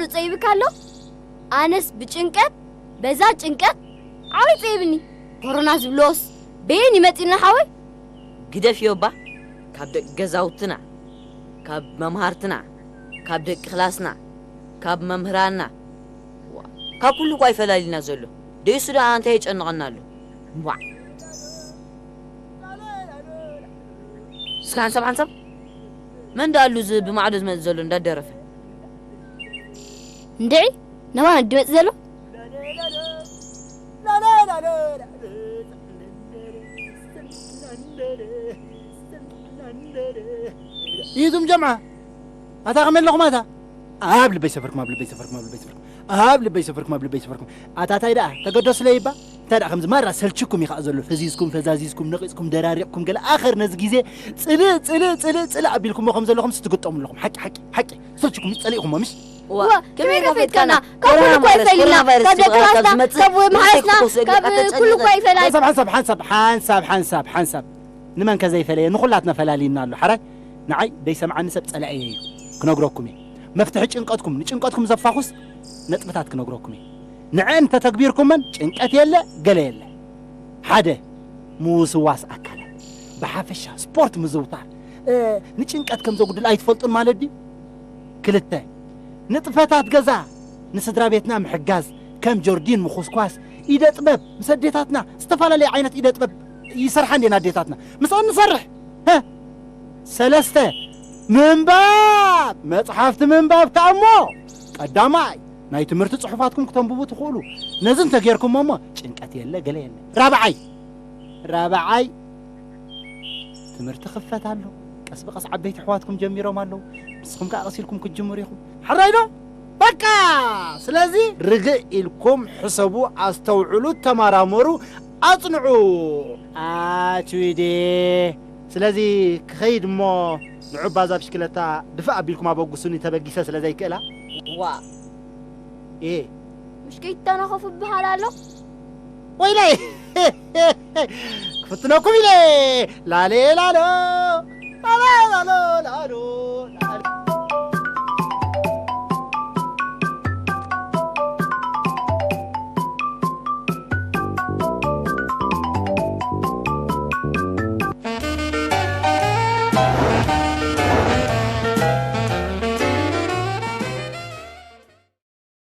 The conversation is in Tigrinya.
ዶ ጸይብካ ኣሎ? ኣነስ ብጭንቀት፣ በዛ ጭንቀት ዓው ይጸይብኒ። ኮሮና ዝብሎስ በየን ይመጽእና ሓወይ? ግደፍዮ እባ። ካብ ደቂ ገዛውትና፣ ካብ መምሃርትና፣ ካብ ደቂ ክላስና፣ ካብ መምህራንና፣ ዋ፣ ካብ ኩሉ እኳ ይፈላሊና ዘሎ። ደይሱ ደኣ እንታይ የጨንቐና ኣሎ? ዋ። እስከ ሓንሳብ ሓንሳብ፣ መን ደኣ ኣሉ እዚ ብማዕዶ ዝመጽእ ዘሎ እንዳደረፈ? እንድዒ፣ ነባና ድመጽእ ዘሎ? ይዙም ጀምዓ፣ ኣታ ከመይ ኣለኹም ኣታ? ኣብ ልበይ ሰፈርኩም፣ ኣብ ልበይ ሰፈርኩም፣ ኣብ ልበይ ሰፈርኩም፣ ኣብ ልበይ ሰፈርኩም፣ ኣብ ልበይ ሰፈርኩም። ኣታ ታይ ደኣ ተገደስለይ እባ? እንታይ ደኣ ከምዚ ማራ ሰልችኩም እዩ ከኣ ዘሎ። ፈዚዝኩም፣ ፈዛዚዝኩም፣ ነቒጽኩም፣ ደራሪቕኩም፣ ገለ ኣኸር ነዚ ግዜ ጽልእ፣ ጽልእ፣ ጽልእ፣ ጽልእ ኣቢልኩሞ ከም ዘለኹም ስትግጠሙ ኣለኹም። ሓቂ፣ ሓቂ፣ ሓቂ። ሰልችኩም እዩ፣ ጸሊእኹሞ፣ ምሽ? እዋ፣ እዋ፣ ከመይ ከመይ ከፊትካና? ከፊትካና? ካብ ኩሉ ኮሮና እኮ ቫይረስ፣ ይፈልየና። ኮሮና ቫይረስ ካብ ደቂ ዝብለካ ክላስና፣ ዝመጽእ ካብ መሓዝና፣ ካብ ኩሉ እኮ ይፈላል። ሓንሳብ፣ ሓንሳብ፣ ሓንሳብ፣ ሓንሳብ፣ ሓንሳብ፣ ሓንሳብ። ንመን ከ ዘይፈለየ? ንኹላትና ፈላልዩና ኣሎ። ሓራይ፣ ንዓይ ደይሰምዓኒ ሰብ ጸላእየ እዩ። ክነግረኩም እየ። መፍትሒ ጭንቀትኩም፣ ንጭንቀትኩም ዘፋኹስ ነጥብታት ክነግረኩም እየ። ንዐን እንተተግቢርኩመን ጭንቀት የለ፣ ገለ የለ። ሓደ፣ ምውስዋስ ኣካላት። ብሓፈሻ ስፖርት ምዝውታር፣ እ፣ ንጭንቀት ከም ዘጉድል ኣይትፈልጡን ማለት ድዩ? ክልተ፣ ንጥፈታት ገዛ፣ ንስድራ ቤትና ምሕጋዝ፣ ከም ጆርዲን ምኹስኳስ፣ ኢደ ጥበብ፣ ምስ ኣዴታትና ዝተፈላለየ ዓይነት ኢደ ጥበብ ይሰርሓ እንዴን ኣዴታትና። ምስአን ንሰርሕ። ሀ። ሰለስተ፣ ምንባብ፣ መጽሓፍቲ ምንባብ ከኣ እሞ ቀዳማይ ናይ ትምህርቲ ጽሑፋትኩም ክተንብቡ ትኽእሉ። ነዚ እንተጌርኩሞ እሞ ጭንቀት የለ፣ ገለ የለ። ራብዓይ፣ ራብዓይ፣ ትምህርቲ ክፈት ኣሎ። ቀስ ብቐስ ዓበይቲ ኣሕዋትኩም ጀሚሮም ኣለዉ። ንስኹም ከኣ ቀስ ኢልኩም ክትጅምሩ ኢኹም። ሕራይ ዶ? በቃ! ስለዚ ርግእ ኢልኩም ሕሰቡ፣ ኣስተውዕሉ፣ ተመራመሩ፣ ኣጽንዑ። ኣትዊዴ። ስለዚ ክኸይድ እሞ ንዑ ባዛ ብሽክለታ ድፍእ ኣቢልኩም ኣበጉሱኒ፣ ተበጊሰ ስለ ዘይክእላ። ዋ። ኤ። ምሽ ከይተናኸፉ ይበሃል ኣሎ? ወይለይ! ክፍትነኩም ኢለ! ላሌ ላሎ! ላላ ላሎ ላሎ!